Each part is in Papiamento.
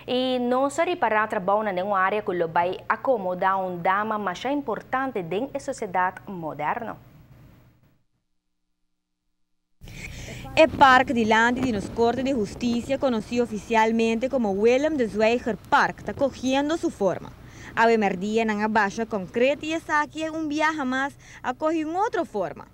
I nos a ripará trabounan den un área ku lo bai akomodá un dama masha importante den e sosiedat moderno. E park dilanti di nos Korte di Hustisia, konosí ofisialmente komo Willem de Zwijger Park, ta kohiendo su forma. Awe mèrdia nan a basha konkret i esaki un biaha mas a kohi un otro forma.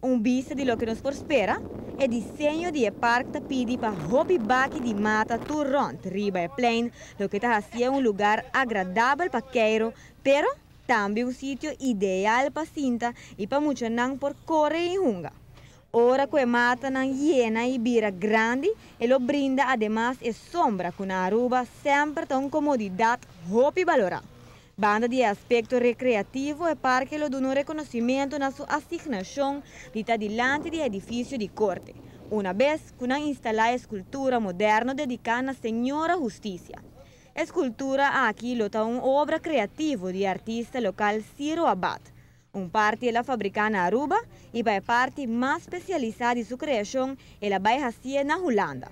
Un bista di loke nos por spera, e diseño di e park ta pidi pa hopi baki di mata tur rond riba e plein, loke ta hacié un lugar agradabel pa keiro, pero tambe un sitio ideal pa sinta y pa muchanan por core y hunga. Ora cu e matanan yena y bira grandi, e lo brinda ademas e sombra cu na Aruba semper ta un comodidad hopi balora. Banda di e aspecto recreativo, e parke lo duna un reconocimento na su asignacion di ta dilanti di e edificio di Corte, una bes cu nan instala e escultura moderno dedica na Señora Husticia. E escultura aki lo ta un obra creativo di e artista local Ciro Abad. Un parti el a fabrica na Aruba y pa e parti mas specialisa di su creacion el a bay haci'e na Hulanda.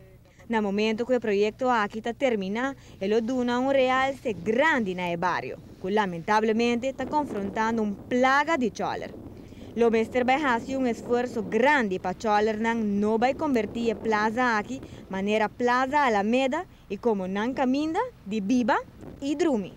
Na momento cu e proyecto aki ta termina, e lo duna un realce grandi na e bario, cu lamentablemente ta confrontando un plaga di choler. Lo mester bay haci un esfuerzo grandi pa cholernan no bay conberti e plaza aki manera Plaza Alameda y como nan caminda di biba y drumi.